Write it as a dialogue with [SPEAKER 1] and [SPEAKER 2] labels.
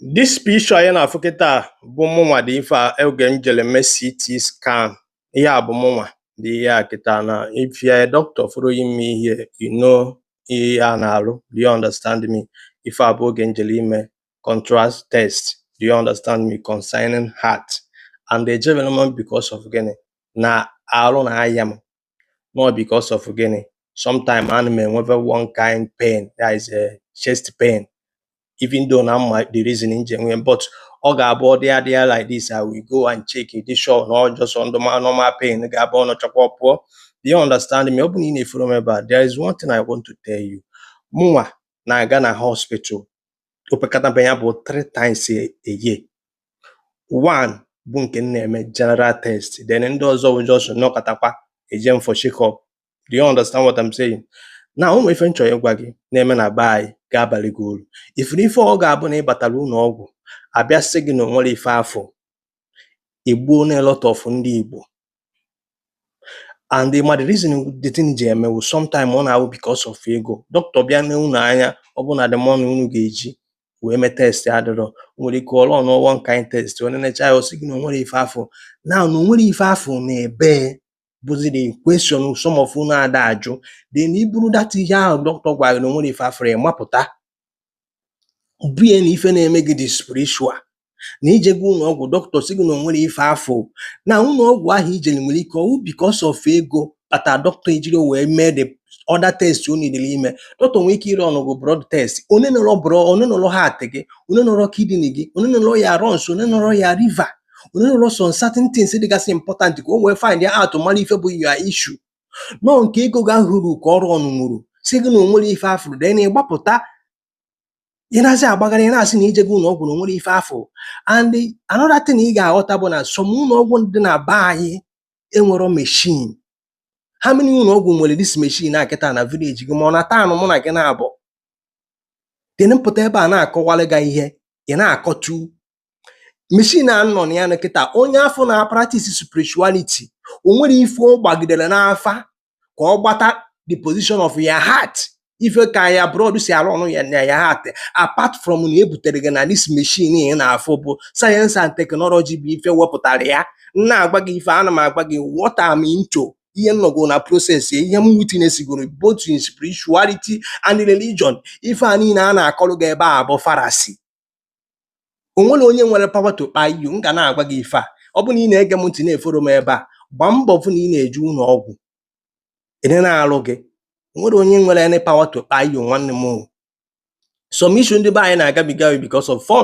[SPEAKER 1] This picture anyị na-afụ kịta bụ mụnwa dị ife a oge m jere mee CT scan. Ihe a bụ mụnwa dị ihe a kịta. Na if you are a doctor following me here, you know ihe a na-arụ. Do you understand me? Ife a bụ oge m jere ime contrast test, do you understand me, concerning heart. And ejebere m because of gịnị na arụ na-aya m, not because of gịnị. Sometime ana m enwebe one kind pain, that is a chest pain, even though na mma the reason m ji enwe, but ọ ga-abụ ọ dị adị ya like this, I will go and check, dị sure na ọ just normal normal pain ga-abụ ọ nọchakwa ọ pụọ. Do you understand me? Ọ bụ na ị na-eforo m ebe a, there is one thing I want to tell you. Mụnwa na-aga na hospital opekata mpe ya bụ three times a year. One bụ nke m na-eme general test, then ndị ọzọ bụ just nọkọtakwa eje m for check up. Do you understand what I'm saying? Na o nwere ife m chọrọ ịgwa gị na-eme na be anyị ga-abalị gị uru. Ifuru ife ọ ga-abụ na ị batara ụlọ ọgwụ, abịa sị gị na o nwere ife afọ egbuo na a lot of ndị Igbo. And ma the reason the thing ji eme wụ sometime ọ na-awụ because of ego. Doctor bịa n'ụlọ anya, ọ bụ na the money unu ga-eji wee mee test adịrọ, o nwere ike ọ run one kind test, o nenecha ya, ọ sị gị na o nwere ife afọ. Now na o nwere ife afọ na ebe bụzi the question some of unu ada ajụ. Then i buru that ihe ahụ doctor gwara gị na o nwere ife afọ, ịmapụta bie na ife na-eme gị dị spiritual, na ijego ụlọ ọgwụ, dọkịta sị gị na o nwere ife afọ. Na ụlọ ọgwụ ahụ ijere nwere ike ọwụ because of ego kpatara dọkịta ejiri wee mee the other test o nidiri ime. Dọkịta nwere ike ire ọnụgụ blood test, onye nọrọ blood, onye nọrọ heart gị, onye nọrọ kidney gị, onye nọrọ ya lungs, onye nọrọ ya liver, onye nọrọ some certain things dịgasị important ka o wee find out, mara ife bụ your issue. Nọọ nke ego ga hụrụ ka ọrụ ọnụnwụrụ si gị na o nwere ife afụrụ, then ịgbapụta, ị na-asị agbagara, ị na-asị na ijego ụlọ ọgwụ na onwere ife afọ. And another thing ị ga-aghọta bụ na some ụlọ ọgwụ dị na be anyị enwero machine. How many ụlọ ọgwụ nwere this machine a kịta na village gị ma ọ na town mụ na gị na-abụ? Then mpụta ebe a na-akọwalị gị ihe ị na-akọtu machine a nọ na ya na kịta. Onye afọ na practice spirituality, o nwere ife ọ gbagidere n'afa ka ọ gbata the position of your heart, ife ka ya blood si arụ ọrụ ya na ya heart, apart from na ebutere gị na this machine ị na-afụ bụ science and technology bụ ife wepụtara ya. M na-agwa gị ife ana m agwa gị what I'm into, ihe m nọgo na process, ihe m witness goro both in spirituality and religion. Ife a niile a na-akọrọ gị ebe a bụ fallacy. O nwere onye nwere power to kpai you. M ga na-agwa gị ife a, ọ bụ na ị na-ege m ntị, na-eforo m ebe a, gbaa mbọ fụ na ị na-eje ụlọ ọgwụ ị na-alụ gị. O nwere onye nwere any power to kpai you, nwanne m o. Some issue ndị be anyị na-agabiga because of fund.